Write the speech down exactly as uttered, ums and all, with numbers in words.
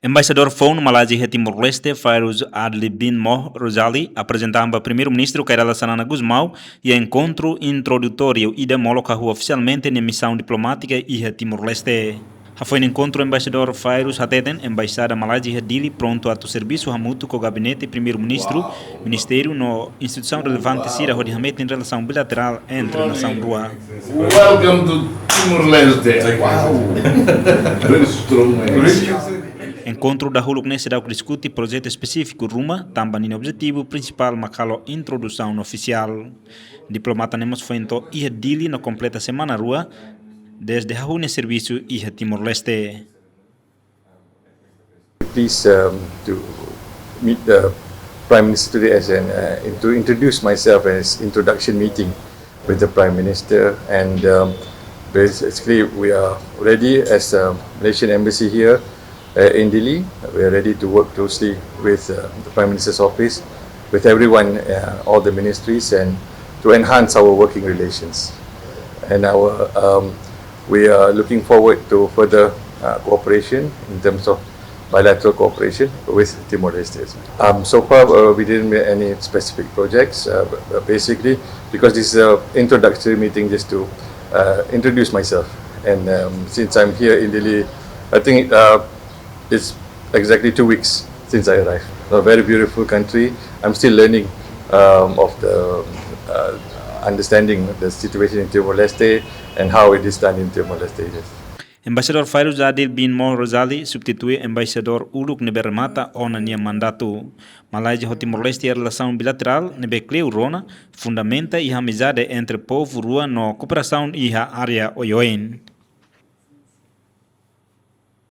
Embaixadór foun Malázia iha Timor-Leste, Fairuz Adli bin Moh Rozali, aprezenta ba Primeiru-Ministru Kay Rala Xanana Gusmão iha enkontru introdutóriu ida molok hahú ofisialmente nia misaun diplomátika iha Timor-Leste. Hafoin enkontru, Embaixadór Fairuz hateten, Embaixada Malázia iha Dili prontu atu servisu hamutuk ho Gabinete Primeiru-Ministru, Ministériu no instituisaun relevante sira hodi hametin relasaun bilaterál entre nasaun rua. Welcome to Timor-Leste. Wow. Very strong man. Enkontru dahuluk ne'e seidauk diskute projetu espesífiku ruma, tanba ninia objetivu prinsipál mak halo introdusaun ofisiál. Diplomata ne'e mós foin to'o iha Dili no kompleta semana rua dezde hahú nia servisu iha Timor-Leste. Pleased, um, to meet the Prime Minister today as an, uh, in, to introduce myself as introduction meeting with the Prime Minister. And, um, basically, we are ready as a Malaysian embassy here, uh, in Dili. We are ready to work closely with, uh, the Prime Minister's office, with everyone, uh, all the ministries, and to enhance our working relations. And our, um, we are looking forward to further, uh, cooperation in terms of bilateral cooperation with Timor-Leste. Um, so far, uh, we didn't make any specific projects, uh, but, but basically, because this is an introductory meeting, just to, uh, introduce myself. And, um, since I'm here in Dili, I think, uh, it's exactly two weeks since I arrived. A very beautiful country. I'm still learning, um, of the, uh, understanding the situation in Timor-Leste and how it is done in Timor-Leste. Yes. Embaixadór Fairuz Adli bin Moh Rozali substitui embaixadór uluk ne'ebé remata ona nia mandatu. Malázia ho Timor-Leste iha relasaun bilaterál ne'ebé kleur ona, fundamenta iha amizade entre povu rua no kooperasaun iha área oioin.